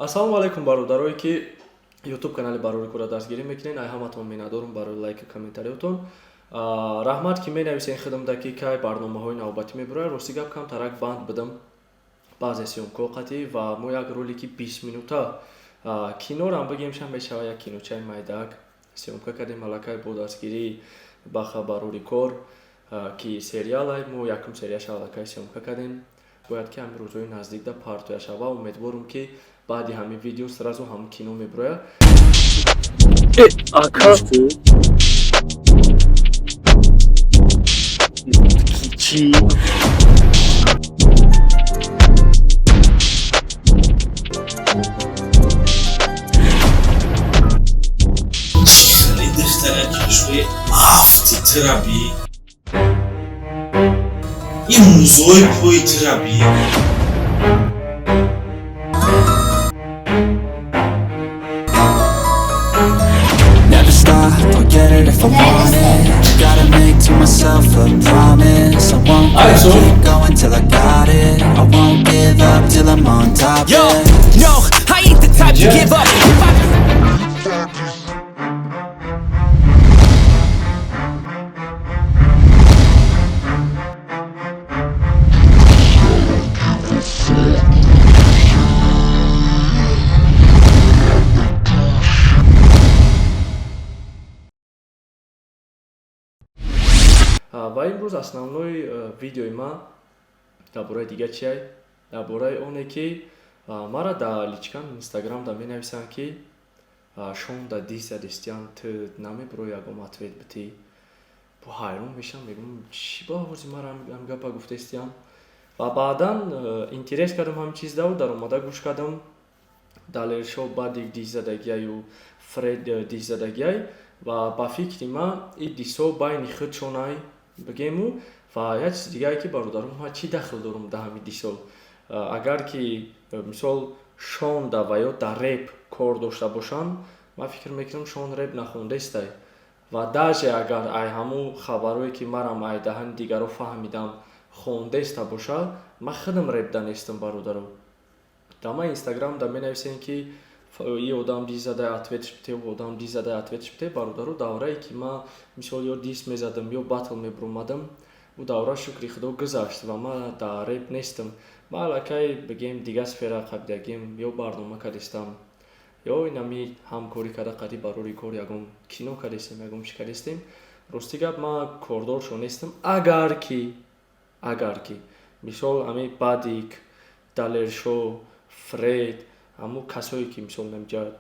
Ассалому алайкум, бародарое, ки Ютуб канали Барори Кора дастгирӣ мекунед. Ай ҳаматон миннатдорум барои лайку комментариётон. Раҳмат, ки менависен хидмда, ки кай барномаҳои навбатӣ мебурояд. Рости гап, камтарак банд будам баъзе съёмкаҳо қатъӣ, ва мо як ролики 20 минута, кинорам бигемшам мешава, як киночаи майдак съёмка кардем аллакай бо дастгирии баха Барори Кор, ки сериалай. Мо якум серияша аллакай съёмка кардем, бояд ки ҳамин рӯзҳои наздик да партоя шава. Умедворум, ки баъди ҳамин видео сразу ҳамин кино мебурояд. Ака. Чӣ? Хеле духтараки хушбӯи афти тираби, ин музои пои тираби. Never stop, I'll get it if I want it. Gotta make to myself a promise. I won't Alright, so- keep going till I got it. I won't give up till I'm on top, Yo, yeah. no, I ain't the type to give up. If I Ва имрӯз основной видеои ман дар бораи дига чиай? Дар бораи оне, ки мара дар личкам Инстаграм да менависанд, ки шом да дис задистиян, ту намебуро ягон ответ битӣ. Бо ҳайрон мешам, мегӯм, чӣ ба ҳози мара ҳам гапа гуфтестиям? Ва баъдан интерес кардам ҳамин чиз даву даромада гӯш кардам. Далершо баъди дис задагиаю Фред дис задагиай, ва ба фикри ман, и дисҳо байни худшонай бигему. Ва як чизи дигае, ки, бародарон, ман чӣ дахл дорам дар ҳамин дисҳо? Агар ки мисол Шонда ва ё дар реп кор дошта бошанд, ман фикр мекунам, Шон реп нахондестай. Ва даже агар ай ҳамун хабарое, ки марам ай даҳани дигаро фаҳмидам, хондеста бошад, ман худам реп да нестам, бародаро. Дар ман Инстаграм да менависем, ки и одам дис зада, ответш бите, одам дис зада, ответш бите. Бародаро, даврае, ки ман мисол ё дис мезадам, ё батл мебуромадам, ӯ давра, шукри Худо, гузашт ва ман дар реп нестам. Ман аллакай, бигем, дигар сфера қабидагим, ё барнома кардистам, ё инами ҳамкорӣ карда қади Барори Кор ягон кино кардистем, ягон чӣ кардистем. Рости гап, ман кордоршон нестам. Агар ки мисол ҳами Бадик, Далершо, Фред, ҳамун касое, ки мисол намҷа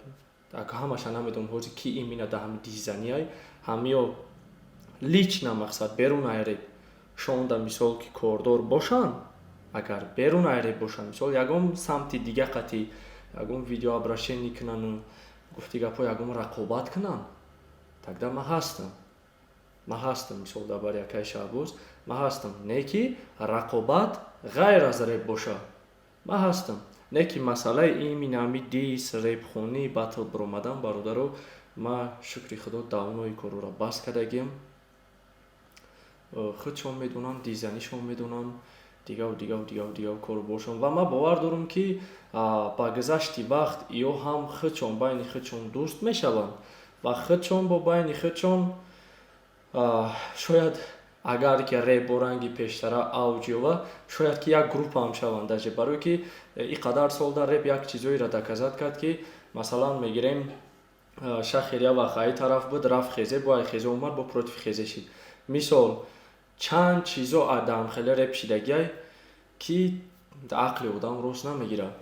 ҳамаша намедонам ҳозир, ки имина дар ҳами дисзаниай, ҳамиё лично, мақсад, берун ай реп шонда, мисол, ки кордор бошанд, агар берун ай реп бошанд, мисол, ягон самти дига қатӣ ягон видеообращение кунану, гуфти гапҳо, ягон рақобат кунанд, тогда ман ҳастам, ман ҳастам. Мисол, дар бари акаи Шаҳбоз ман ҳастам, не ки рақобат ғайр аз реп боша, ман ҳастам. Не ки масъалаи имина ҳами дис, репхонӣ, батл биромадан, бародаро, ман, шукри Худо, давнои корро бас кардагиам. Худшон медонанд, дизанишон медонанд, дигаву дигаву дигаву дигаву коруборшон. Ва ман бовар дорам, ки ба гузашти вақт ё ҳам худшон байни худшон дӯст мешаванд ва худшон бо байни худшон, шояд, агар ки реп бо ранги пештара авҷ ёва, шояд ки як группаам шаванд даже, барое ки ин қадар сол дар реп як чизоеро доказать кард, ки масалан мегирем, шахер як вақт ай тараф буд, рафт хезе, бо ай хезе омад, бо против хезе шид. Мисол, чанд чизо даҳамхеле реп шидагиай, ки ақли одам рост намегирад.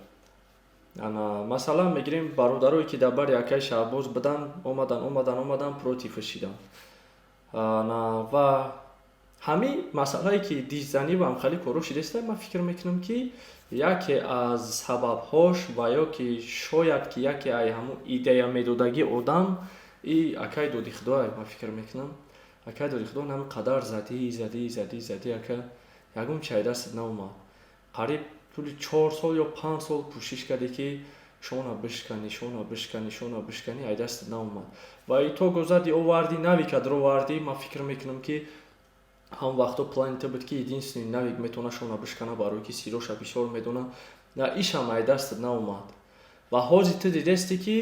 Ана, масалан мегирем, бародарое, ки дар бари акаи Шаҳбоз буданд, омадан, омадан, омадан, противш шиданд. Ана, ва ҳамин масъалае, ки дисзанӣ ва ҳамхели корҳо шидаста, ман фикр мекунам, ки яке аз сабабҳош ва ё ки шояд ки яке ай ҳамун идея медодагӣ одам и акаи Доди Худоай. Ман фикр мекунам, акаи Доди Худо ҳамин қадар задӣ, задӣ, задӣ, задӣ, ака, ягон чай дастат наомад. Қариб тӯли 4 сол ё 5 сол кӯшиш кардӣ, ки шона бишканӣ, шона бишканӣ, шона бишканӣ, ай дастат наомад. Ва итого задӣ, овардӣ, навика дровардӣ. Ман фикр мекунам, ки ҳамон вақто плани ту буд, ки единственный навик метавона шона бишкана, барое ки сироша бисёр медона. На, ишам ай дастат наомад. Ва ҳозир ту дидестӣ, ки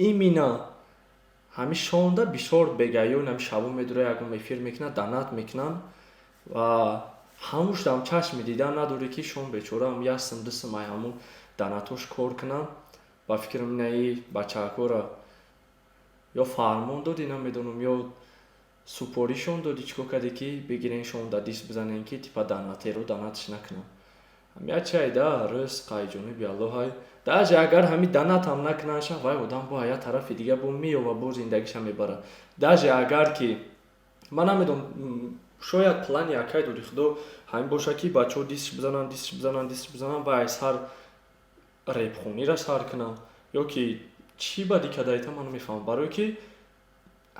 именно ҳамин шонда бисёр бегаён ҳами шабо медура, ягон эфир мекунад, донат мекунанд ва ҳамушдам чашми дидан надорӣ, ки шон бечораам ясм дусм ай ҳамун донатош кор кунанд. Ба фикрам, инаи бачаҳакора ё фармон додӣ, намедонам, ё супоришон додӣ, чӣ кор кардӣ, ки бигирен, шон да дисс бизанен, ки типа донатеро донатш накунанд. Ҳамя чай да ризқ ай ҷониби Аллоҳай. Даже агар ҳами донатам накунанша, вай одам бо як тарафи дига бо меёва, бо зиндагиша мебарад. Даже агар ки ман намедонам, шояд плани акай Доди Худо ҳамин боша, ки бачаҳо дисш бизананд, дисш бизананд, дисш бизананд ва ай сар репхонира сар кунанд ё ки чӣ бадӣ кадаита, ман намефаҳмам, барое ки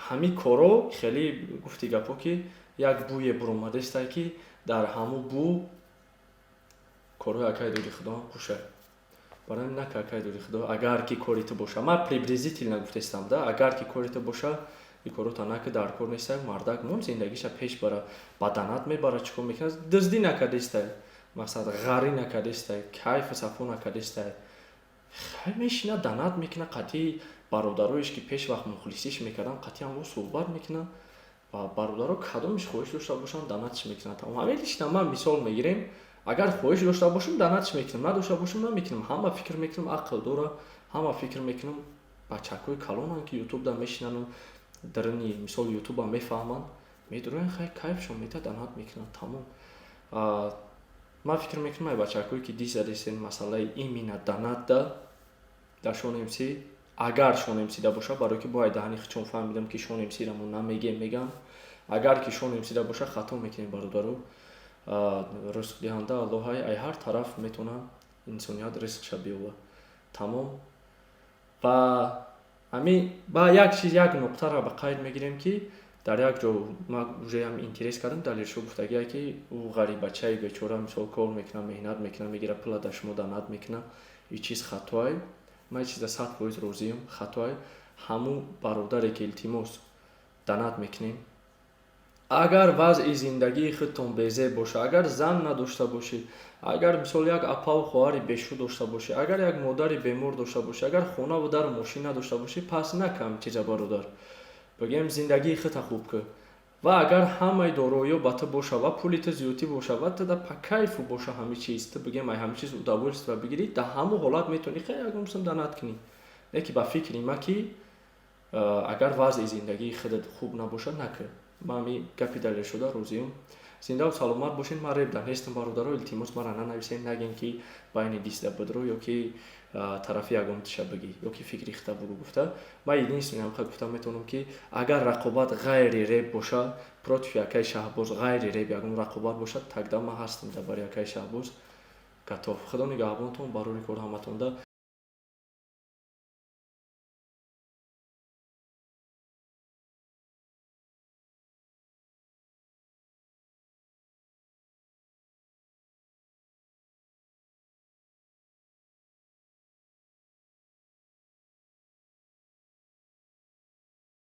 ҳамин коро хеле гуфти гапҳо, ки як бӯе буромадестай, ки дар ҳамун бӯ корҳои акай Доди Худо пӯшад. Барои ҳамин нака, акай Доди Худо, агар ки кори ту боша, ман приблизительно гуфтестам да, агар ки кори ту боша, ин корота нака, дар кор нестай. Мардак мон зиндагиша пеш бара, ба донат мебара, чӣ кор мекунад? Дуздӣ накардестай, мақсад, ғарӣ накардестай, кайфу сафо накардестай. Хай, мешина, донат мекунад, қатъи бародароеш, ки пеш вақт мухлисиш мекарданд, қатъи ҳамон суҳбат мекунад ва бародаро кадомиш хоҳиш дошта бошанд, донатш мекунанд, тамом. Ҳамин лично ман мисол мегирем: агар хоҳиш дошта бошам, донатш мекунам, надошта бошам, намекунам. Ҳама, фикр мекунам, ақл дора, ҳама, фикр мекунам, бачакҳои калонанд, ки ютубда мешинану дарини мисол ютуба мефаҳманд, медуроянд, хай, кайфшон метиҳад, донат мекунанд, тамом. Ман фикр мекунам, ай бачакҳое, ки дисс задестен, масъалаи именно донатда дар Шон МС, агар Шон МСда боша, барое ки бояд даҳани хичон фаҳмидам, ки Шон МСра мо намегем, мегам, агар ки Шон МСда боша, хато мекунем, бародаро. Ризқдиҳанда Аллоҳай, ай ҳар тараф метавона инсоният ризқша биёва, тамом. Ва ҳамин ба як чиз, як нуқтаро ба қайд мегирем, ки дар як ҷо ман уже ҳам интерес кардам. Далершо гуфтагие, ки ӯ ғарибачаи бечора, мисол, кор мекунад, меҳнат мекунад, мегирад пула, дар шумо донат мекунад. Ин чиз хатоай. Ман ин чиза 100% розиам, хатоай. Ҳамун бародаре, ки, илтимос, донат мекунем, агар вазъи зиндагии худтон безеб боша, агар зан надошта бошед, агар, мисол, як апаву хоҳари бешу дошта бошед, агар як модари бемор дошта бошед, агар хонаву дару мошин надошта бошед, пас накам чиза, бародар. Бигем, зиндагии худта хуб кун. Ва агар ҳамаи дороиё ба ту боша ва пули ту зиёдтӣ боша ва ту да по кайфу боша ҳамин чиз, ту, бигем, ай ҳамин чиз удовольствие бигирӣ, дар ҳамон ҳолат метавонӣ, хай, ягон сум донат кунӣ. Леки ба фикри ма, ки агар вазъи зиндагии худат хуб набошад, накун. Ман ҳамин гапи далелшуда розиам. Зиндаву саломат бошед. Ман репда нестам, бародаро, илтимос, мара нанависед, нагем, ки байни дисда будро ё ки тарафи ягон тиша бигӣ ё ки фикри хита бугӯ гуфта. Ман единственное ҳамқа гуфта метавонам, ки агар рақобат ғайри реп боша, против якаи Шаҳбоз ғайри реп ягон рақобат бошад, тогда ман ҳастам дар бари якаи Шаҳбоз готов. Худо нигаҳбонтон, барори кор ҳаматонда.